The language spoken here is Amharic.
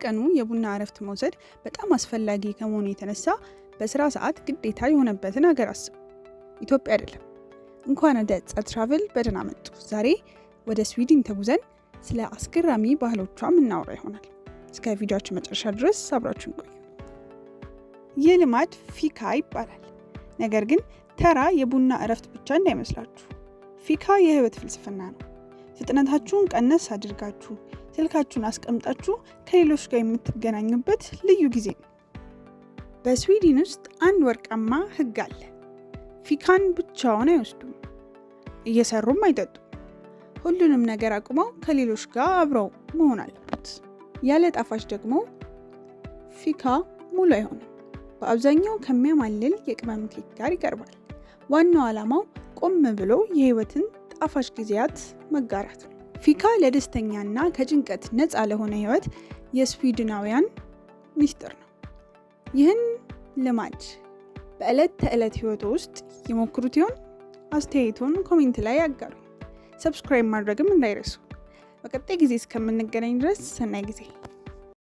በየቀኑ የቡና እረፍት መውሰድ በጣም አስፈላጊ ከመሆኑ የተነሳ በስራ ሰዓት ግዴታ የሆነበትን ሀገር አስቡ። ኢትዮጵያ አይደለም። እንኳን ወደ ጸ Travel በደህና መጡ። ዛሬ ወደ ስዊድን ተጉዘን ስለ አስገራሚ ባህሎቿ የምናወራ ይሆናል። እስከ ቪዲዮአችን መጨረሻ ድረስ አብራችሁን ቆዩ። ይህ ልማድ fika ይባላል። ነገር ግን ተራ የቡና እረፍት ብቻ እንዳይመስላችሁ። Fika የህይወት ፍልስፍና ነው። ፍጥነታችሁን ቀነስ አድርጋችሁ፣ ስልካችሁን አስቀምጣችሁ ከሌሎች ጋር የምትገናኙበት ልዩ ጊዜ ነው። በስዊድን ውስጥ አንድ ወርቃማ ህግ አለ። Fika ን ብቻውን አይወስዱም፣ እየሰሩም አይጠጡም። ሁሉንም ነገር አቁመው ከሌሎች ጋር አብረው መሆን አለበት። ያለ ጣፋጭ ደግሞ fika ሙሉ አይሆንም። በአብዛኛው ከሚያማልል የቅመም ኬክ ጋር ይቀርባል። ዋናው ዓላማው ቆም ብሎ የህይወትን ጣፋጭ ጊዜያት መጋራት ነው። Fika ለደስተኛና ከጭንቀት ነፃ ለሆነ ህይወት የስዊድናውያን ሚስጥር ነው። ይህን ልማድ በዕለት ተዕለት ህይወት ውስጥ ይሞክሩት ይሆን? አስተያየቱን comment ላይ ያጋሩ። Subscribe ማድረግም እንዳይረሱ። በቀጣይ ጊዜ እስከምንገናኝ ድረስ ሰናይ ጊዜ።